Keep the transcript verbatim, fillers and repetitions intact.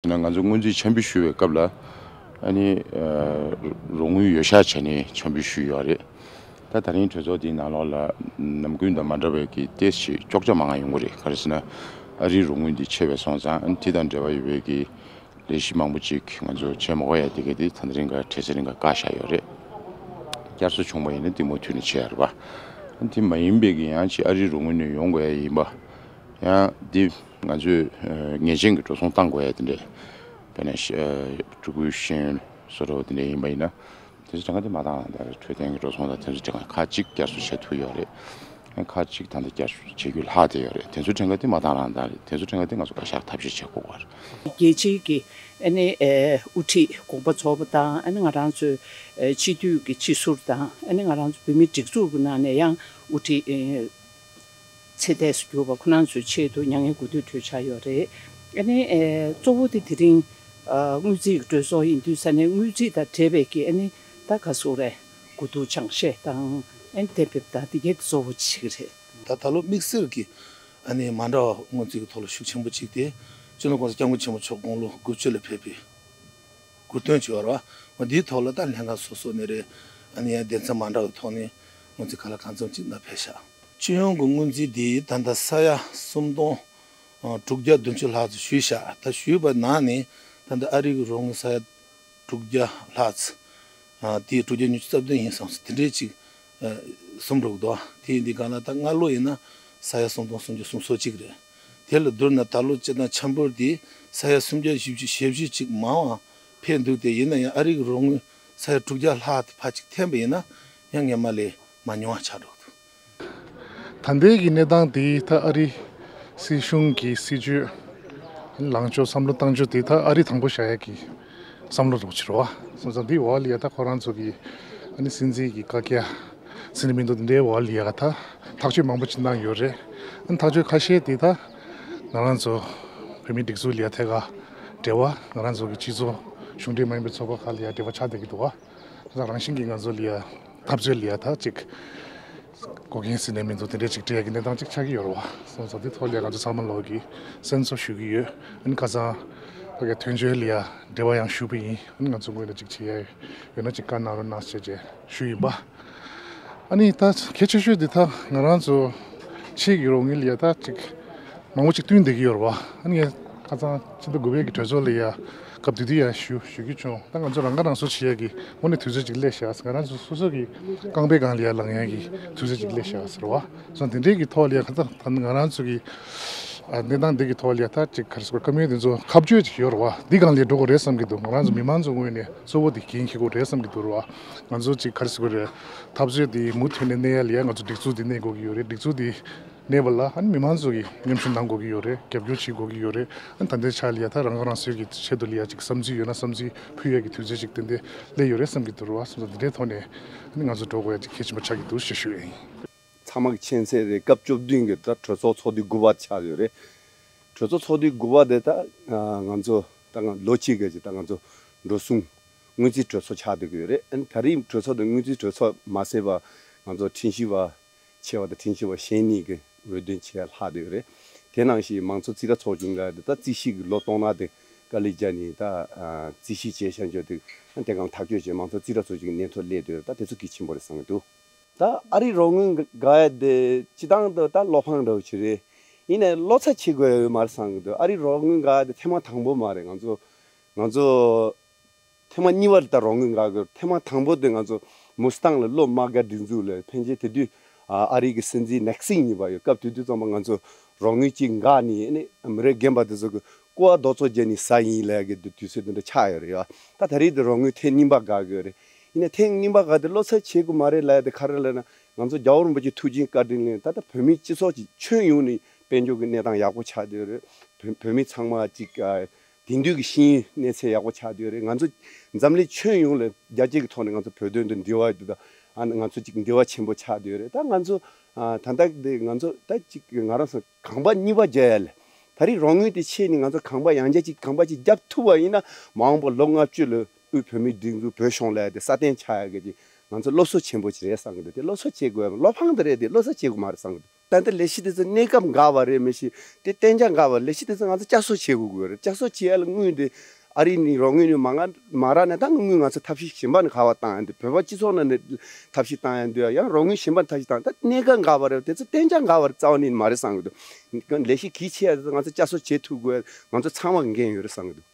ན་ང་ཚོ་སྔོན་རྩིས་འཆར་འབུལ་ཞུ་བའི་སྐབས་ལ་ཨ་ནི་རོགས་དངུལ་ཡོད་ཤག་བྱས་ནས་འཆར་འབུལ་ཞུས་ཡོད་རེད། ད་ད་རིང་གྲོས་ཚོགས་འདིའི་ནང་ལོགས་ལ་ནམ་རྒྱུན་དང་མ་འདྲ་བའི་གི་ཏོག་ཙམ་ཅིག་ཅོག་ཆ་མང་ང་ཡོང་གི་རེད། ག་རེ་ཟེར་ན་ཨ་རིའི་རོགས་དངུལ་འདི་ཆེ་བས་སོང་ཙང་ཨ་ནི་དེ་དང་འབྲེལ་བ་ཡོད་པའི་གི་ལས་གཞི་མང་པོ་ཅིག་ང་ཚོ་བྱེད་མ་དགོས་ཡ་དེ་ག་དེ་ད་ལྟ་རིང་ག་དྲན་ཚེ་རིང་ག་བཀག་བཞག་ཡོད་རེད། བསྐྱར་གསོ་བྱུང་བ་ཡིན་ན་དེ་མུ་མཐུད་ནས་བྱེད་ཡ་རེད་པ། དེ་མ་ཡིན་པའི་གི་ཡང་ཅིག་ཨ་རིའི་རོགས་དངུལ་ནས་ཡོང་དགོས་ཡ་ཡིན་པ། ཡང་འདི་ང་ཚོས་ངེས་ཅན་གྱི་འགྲོ་སོང་བཏང་དགོས་ཡ་དེ་འདྲས། དཔེར་ན་ཕྲུ་གུའི་ཤེས་ཡོན་བཟོ་འདྲ་བོ་དེ་འདྲས་ཡིན་པ་ཡིན་ན། དེ་ཚོ་གྲངས་ཀ་དེ་མ་བཏང་རང་ད་འཕྲོད་བསྟེན་གྱི་འགྲོ་སོང་དང་དེ་ཚོ་གྲངས་ཀ་ཁག་གཅིག་བསྐྱར་གསོ་བྱེད་ཐུབ་ཡོད་རེད། ཁག་གཅིག་ད་ལྟ་བསྐྱར་གསོ་བྱེད་རྒྱུ་ལྷག་བསྡད་ཡོད་རེད། དེ་ཚོ་གྲངས་ཀ་དེ་མ་བཏང་རང་ད་རེད། དེ་ཚོ་གྲངས་ཀ་དེ་ང་ཚོ་བཀའ་ཤག་ཐབས་ཤེས་བྱེད་དགོས་པ་རེད། རྒྱལ་སྤྱིའི་གི་ཨ་ནི་ཨེ་དབུ་ཁྲིད་དགོངས་པ་རྫོགས་པ་དང་ཨ་ནི་ང་རང་ཚོའི་ཨེ་སྤྱི་འཐུས་ཀྱི་སྤྱི་ཟུར་དང་ཨ་ནི་ང་རང་ཚོ་བོད་མིའི་སྒྲིག་འཛུགས་ཀྱི་ནང་ནས་ཡང་དབུ་ཁྲིད་ཨེ་ཚེ་འདས་སུ་གྱུར་པ་ཁོ་རང་ཚོའི་ཆེད་དུ་མྱ་ངན་གུས་འདུད་གྲོས་འཆར་ཡོད་རེད། ཨ་ནི་ཨེ་གཙོ་བོ་དེ་དེ་རིང་ཨ་སྔོན་རྩིས་ཀྱི་གྲོས་ཚོགས་ཡིན་དུས་ས་ནས་སྔོན་རྩིས་དང་འབྲེལ་བའི་གི་ཨ་ནི་ད་ག་ཟེར་དགོས་རེད། གུས་འདུད་སྦྱང་བཤད་དང་ཨ་ནི་གཏན་འབེབས་དང་དེ་གའི་གཙོ་བོ་གཅིག་རེད། ད་ད་ལོ་དམིགས་བསལ་གྱི་ཨ་ནི་མ་འདྲ་བ་སྔོན་རྩིས་ཀྱི་ཐོག་ལ་ཤུགས་ཆེན་པོ་གཅིག་དེ་སྤྱི་ནོར་༸གོང་ས་༸སྐྱབས་མགོན་ཆེན་པོ་མཆོག་དགུང་ལོ་དགུ་བཅུ་ལ་ཕེབས་པའི་གོ་སྟོན་བྱས་པ་རེད་བ། འོ་འདིའི་ཐོག་ལ་ད་ལྷན་ཁང་སོ་སོ་ནས་རེད། ཨ་ནི་ཡང་སྡེ་ཚན་མ་འདྲ་བའི་ཐོག་ནས་སྔོན་རྩིས་ག་ལ་གང་འཚམ་ཅིག་གནང་ཕེབས་ཤག་སྤྱི་ཡོངས་ཀྱི་སྔོན་རྩིས་འདི་ད་ལྟ་ས་ཡ་སུམ་སྟོང་དྲུག་བརྒྱ་བདུན་ཅུ་ལྷག་ཙམ་ཞུས་ཤག་ད་ཞུས་པ་ནང་ནས་ད་ལྟ་ཨ་རི་གི་རོགས་དངུལ་ས་ཡ་དྲུག་བརྒྱ་ལྷག་ཙམ། ཨ་དེ་དྲུག་བརྒྱ་ཉི་ཤུ་རྩ་བདུན་ཡིན་བསམ་སོང་། དེ་འདྲས་ཅིག་ཨ་ཟིན་འགྲོ་གི་འདུག་དེ་ཡིན་དུས་གང་ལ་ད་སྔ་ལོ་ཡིན་ན་ས་ཡ་སུམ་སྟོང་སུམ་བརྒྱ་སུམ་ཅུ་སོ་གཅིག་རེད། དེ་ལ་བསྡུར་ན་ད་ལོ་སྤྱིར་བཏང་ཆ་འབོར་དེ་ས་ཡ་སུམ་བརྒྱ་བཞི་བཅུ་ཞེ་བཞི་ཅིག་མང་བ་ཕེབས་འདུག་དེ་ཡིན་ན་ཡང་ཨ་རི་གི་རོགས་དངུལ་ས་ཡ་དྲུག་བརྒྱ་ལྷག་དེ་ཕར་ཅིག་འཐེན་པ་ཡིན་ན་ཡང་སྔོན་མ་ལས་མ་ཉུང་བ་ཆགས་འགྲོ་གི་འདུག་ད་ལྟའི་གི་གནས་སྟངས་དེ་ད་ཨ་རི་སྲིད་གཞུང་གི་སྲིད་ཇུས་ལངས་ཕྱོགས་བསམ་བློ་བཏང་ཕྱོགས་དེ་ད་ཨ་རི་དང་པོ་བཞག་ཡ་གི་བསམ་བློ་རོགས་བྱེད་རོགས། སོང་ཙང་འདི་འོག་ལ་ཡ་ད་ཁོ་རང་ཚོ་གི་ཨ་ནི་སྲིད་འཛིན་གྱི་བཀའ་རྒྱ་ཟིན་ནི་མི་འདུག་འདི་འདྲའི་འོག་ལ་ཡ་ད་ཐག་གཅོད་མང་པོ་ཅིག་གནང་ཡོད་རེད། ཨ་ནི་ཐག་གཅོད་ཁ་ཤས་དེ་ད་ང་རང་ཚོ་བོད་མི་སྒྲིག་འཛུགས་ལ་ཡ་ཐད་ཀ་འབྲེལ་བ་ང་རང་ཚོ་གི་སྤྱི་ཚོགས་གཞུང་འབྲེལ་མ་ཡིན་པའི་ཚོགས་པ་ཁག་ལ་ཡ་འབྲེལ་བ་ཆགས་བསྡད་ཀྱི་འདུག་བ། ད་རང་བཞིན་གྱིས་ང་ཚོ་ལ་ཡ་འཐབ་རྩོད་ལ་ཡ་ད་ཅིག་འགོག་རྐྱེན་ཟིན་ནས་མི་འདུག་དེ་འདྲས་ཅིག་འབྲི་ཡ་གི་གནས་སྟངས་ཅིག་ཆགས་ཀྱི་ཡོད་རེད་བ། སོང་ཙང་དེ་ཐོག་ལ་ཡ་ང་ཚོ་ཚང་མ་ལོག་གི་སེམས་གསོ་ཞུ་གི་ཡོད། ཨ་ནི་ཁ་སང་ཕ་གིའི་དོན་གཅོད་ལ་ཡ་འབྲེལ་བ་ཡང་ཞུས་པ་ཡིན། ཨ་ནི་ང་ཚོ་ངོས་ནས་ཅིག་བྱེད་ཡ་ཡོད་ན་ཅིག་བཀའ་གནང་རོགས་གནང་ཞེས་བྱས་ཞུས་ཡིན་པ། ཨ་ནི་ད་གལ་ཆེ་ཤོས་འདི་ད་ང་རང་ཚོ་ཕྱིའི་གི་རོགས་དངུལ་ལ་ཡ་ད་ཅིག་མང་པོ་ཅིག་བསྟུན་བསྡད་ཀྱི་ཡོད་རེད་བ། ཨ་ནི་ངས་ཁ་སང་ཕྱི་ཟླ་དགུ་པའི་གི་གྲོས་ཚོགས་ལ་ཡ་སྐབས་དེ་དུས་ཡང་ཞུ་ཞུ་རྒྱུ་བྱུང་། ད་ང་ཚོ་རང་ཁ་རང་གསོ་བྱེད་ཡ་གི་དངོས་གནས་དུས་ཚོད་ཅིག་སླེབས་ཤག་ང་རང་ཚོ་སོ་སོ་གི་རྐང་པའི་སྒང་ལ་ཡ་ལངས་ཡ་གི་དུས་ཚོད་ཅིག་སླེབས་ཤག་ཟེར་བ། སོང་དེ་འདྲའི་གི་ཐོག་ལ་ཡ་ཁ་ད་ད་ང་རང་ཚོ་གི་ཨ་གནས་སྟངས་འདི་གི་ཐོག་ལ་ཡ་ད་ཅིག་ག་རེ་ཟེར་དགོས་བཀའ་མོལ་དེ་ཚོ་ཁ་གཅོད་ཅིག་ཡོད་རེད་བ། འདི་སྒང་ལ་འགྲོ་དགོས་རེད་བསམ་གི་འདུག་ང་རང་ཚོ་མི་མང་ཚོ་ངོས་ནས་གཙོ་བོ་དེ་འགན་འཁྱེར་དགོས་རེད་བསམ་གི་འདུག་རེད་བ། ང་ཚོ་ཅིག་ག་རེ་ཟེར་དགོས་རེད། འཐབ་རྩོད་དེ་མུ་མཐུད་ནས་གནས་ཡ་ལ་ཡ་ང་ཚོ་སྒྲིག་འཛུགས་དེ་གནས་དགོས་ཀྱི་ཡོད་རེད། སྒྲིག་འཛུགས་དེ་གནས་པ་ལ་ཨ་ནི་མི་མང་ཚོ་གིས་མཉམ་ཞུགས་གནང་དགོས་ཀྱི་ཡོད་རེད། རྒྱབ་སྐྱོར་བྱེད་དགོས་ཀྱི་ཡོད་རེད། ཨ་ནི་ད་ལྟའི་ཆ་ལ་ཡ་ད་རང་ཁ་རང་གསོའི་གི་ཆེད་དུ་ལ་ཡ་ཅིག་བསམ་ཚུལ་ཡོད་ན་བསམ་ཚུལ་ཕུལ་ཡ་གི་དུས་ཚོད་ཅིག་དེ་འདྲ་སླེབས་ཡོད་རེད་བསམ་གི་འདུག་རེད་བ། སོང་ཙང་དེ་འདྲའི་ཐོག་ནས་ཨ་ནི་ང་ཚོ་འགྲོ་དགོས་ཡ་ཅིག་གལ་ཆེན་པོ་ཆགས་ཀྱི་འདུག་ཞེས་ཞུ་ཡ་ཡིན། ཚང་མ་གི་མཁྱེན་གསལ་རེད། སྐབས་བཅུ་བདུན་གི་ད་གྲོས་ཚོགས་ཚོགས་དུས་དགུ་པ་ཆགས་ཡོད་རེད། གྲོས་ཚོགས་ཚོགས་དུས་དགུ་པ་དེ་ད་ང་ཚོ་ད་ང་ལོ་གཅིག་གི་ད་ང་ཚོ་འགྲོ་སོང་སྔོན་རྩིས་གྲོས་ཚོགས་ཆགས་བསྡད་ཀྱི་ཡོད་རེད། ཨ་ནི་ད་རེས་གྲོས་ཚོགས་དང་སྔོན་རྩིས་གྲོས་ཚོགས་མ་ཟད་པ་ང་ཚོ་ཁྲིམས་ཞིབ་པ་ཆེ་བ་དང་ཁྲིམས་ཞིབ་པ་གཞན་གཉིས་ཀྱི་འོས་བསྡུ་བྱས་ལྷག་བསྡད་ཡོད་རེད། དེ་ནང་བཞིན་མང་གཙོ་རྩིས་ཁྲ་ཚོགས་ཆུང་ལ་ད་རྩིས་ཞིབ་ཀྱི་ལོ་སྟོང་ནང་དེ་དཀའ་ལས་བརྒྱབ་ནས་ད་རྩིས་ཞིབ་བྱས་བྱས་འཇོག་དེ་དེ་གང་ཐག་གཅོད་བྱས་མང་གཙོ་རྩིས་ཁྲ་ཚོགས་ཆུང་གི་སྙན་ཐོ་སླེབས་བསྡད་ཡོད་རེད། ད་དེ་ཚོ་གལ་ཆེན་པོ་རེད་བསམ་གྱི་འདུག་ད་ཨ་རིའི་རོགས་དངུལ་འགག་ཡ་དེ་སྤྱི་བཏང་དུ་ད་བློ་ཕངས་འདྲ་བོ་ཅིག་རེད། ཡིན་ནའི་བློ་འཚབ་བྱེད་དགོས་ཡ་ཡོད་མ་རེད་བསམ་གྱི་འདུག་ཨ་རིའི་རོགས་དངུལ་འགག་ཡ་དེ་ཐེངས་མ་དང་པོ་མ་རེད། ང་ཚོ་ང་ཚོ་ཐེངས་མ་གཉིས་པ་ལ་ད་རོགས་དངུལ་འགག་གི་ཡོད། ཐེངས་མ་དང་པོ་དེ་ང་ཚོ་མུ་སི་ཐང་ལ་བློ་དམག་སྒར་སྒྲིག་འཛུགས་ལ་ཕན་ཆད་དེ་དུས་ཨ་ཨ་རི་གི་སྲིད་འཛིན་ནེག་སིན་ཡིན་པ་ཡོད། སྐབས་དེ་དུས་ཙམ་པ་ང་ཚོ་རོགས་དངུལ་གཅིག་འགག་ནས་ཨ་ནི་མི་རབས་རྒན་པ་དེ་ཚོ་གི་ཀོ་བ་རྡོག་ཚོ་བརྒྱབ་ནས་ཟ་ཡིན་ལབ་ཡ་གི་དུས་ཚོད་དེ་འདྲ་ཆགས་ཡོད་རེད་ཡ། ད་ད་རེས་དེ་རོགས་དངུལ་ཐེངས་གཉིས་པ་འགག་གི་ཡོད་རེད། ཡིན་ནའི་ཐེངས་གཉིས་པ་ག་དེ་བློ་འཚབ་བྱེད་དགོས་མ་རེད་ལབ་ཡ་དེ་ག་རེ་ལབ་ན། ང་ཚོ་རྒྱལ་བ་རིན་པོ་ཆེ་ཐུགས་རྗེ་བཀའ་དྲིན་ལས་ད་ལྟ་བོད་མི་སྤྱི་ཚོགས་ཀྱི་ཁྱོན་ཡོངས་ནས་དཔལ་འབྱོར་གྱི་གནས་སྟངས་ཡག་པོ་ཆགས་བསྡད་ཡོད་རེད། བོད་བོད་མི་ཚང་མ་ཅིག་ཨ་དེང་དུས་ཀྱི་ཤེས་ཡོན་གནས་ཚད་ཡག་པོ་ཆགས་བསྡད་ཡོད་རེད། ང་ཚོ་འཛམ་གླིང་ཁྱོན་ཡོངས་ལ་རྒྱལ་སྤྱི་གི་ཐོག་ནས་ང་ཚོ་བོད་དོན་དུ་འབྲེལ་བ་ཡོད་ད་ཨ་ང་ཚོ་ཅིག་འབྲེལ་བ་ཆེན་པོ་ཆགས་བསྡད་ཡོད་རེད། ད་ང་ཚོ་ཨ་ད་ལྟ་དེ་ང་ཚོ་ད་ཅིག་ང་རང་ཚོ་གོམ་པ་གཉིས་པ་རྒྱག་ཡ་ལས་ད་རེས་རོགས་དངུལ་དེ་ཆད་ནས་ང་ཚོ་གོམ་པ་ཡང་བསྐྱར་ཅིག་གོམ་པ་ཅིག་རྒྱབ་ཐུབ་པ་ཡིན་ན་མ་འོངས་པ་ལོ་ལྔ་བཅུ་ལ་དབུས་བོད་མིའི་སྒྲིག་འཛུགས་བོད་གཞུང་ལབ་ཡ་དེ་སྲ་བརྟན་ཆགས་ཡ་གི་ཅིག་ང་ཚོ་སློབ་གསོ་ཆེན་པོ་ཅིག་རེད་བསམ་གི་འདུག་དེ་སློབ་གསོ་བྱེད་དགོས་ཡ་བློ་ཕངས་དེ་རེད། དེ་སློབ་གསོ་བྱེད་དགོས་མ་རེད་བསམ་གི་འདུག་ད་ལྟ་ལས་གཞི་དེ་ཚོ་གནས་སྐབས་འགག་པ་རེད་མི་ཤེས། དེ་གཏན་འཇགས་འགག་པ། ལས་གཞི་དེ་ཚོ་ང་ཚོ་བསྐྱར་གསོ་བྱེད་དགོས་ཀྱི་ཡོད་རེད། བསྐྱར་གསོ་བྱེད་ཡ་ལ་དངུལ་དེ་ཨ་རི་ནས་རོགས་དངུལ་ནས་མ་མ་རག་ནས། ད་དངུལ་ང་ཚོ་ཐབས་ཤེས་གཞན་པ་ནས་ག་པར་བཏང་ཡ་འདུག་བོད་པ་སྤྱི་ཚོགས་ནང་ནས་ཐབས་ཤེས་བཏང་ཡ་འདུག་ཡ། ཡང་རོགས་དངུལ་གཞན་པ་ཐབས་ཤེས་བཏང་། ད་གནས་སྐབས་འགག་པ་རེད། དེ་ཚོ་གཏན་འཇགས་འགག་པ་རྩ་བ་ནས་མ་རེད་བསམ་གྱི་འདུག་ལས་གཞི་གལ་ཆེ་ཡ་དེ་ཚོ་ང་ཚོ་བསྐྱར་གསོ་བྱེད་ཐུབ་དགོས། ང་ཚོ་ཚང་མ་འགན་ཡོད་རེད་བསམ་གྱི་འདུག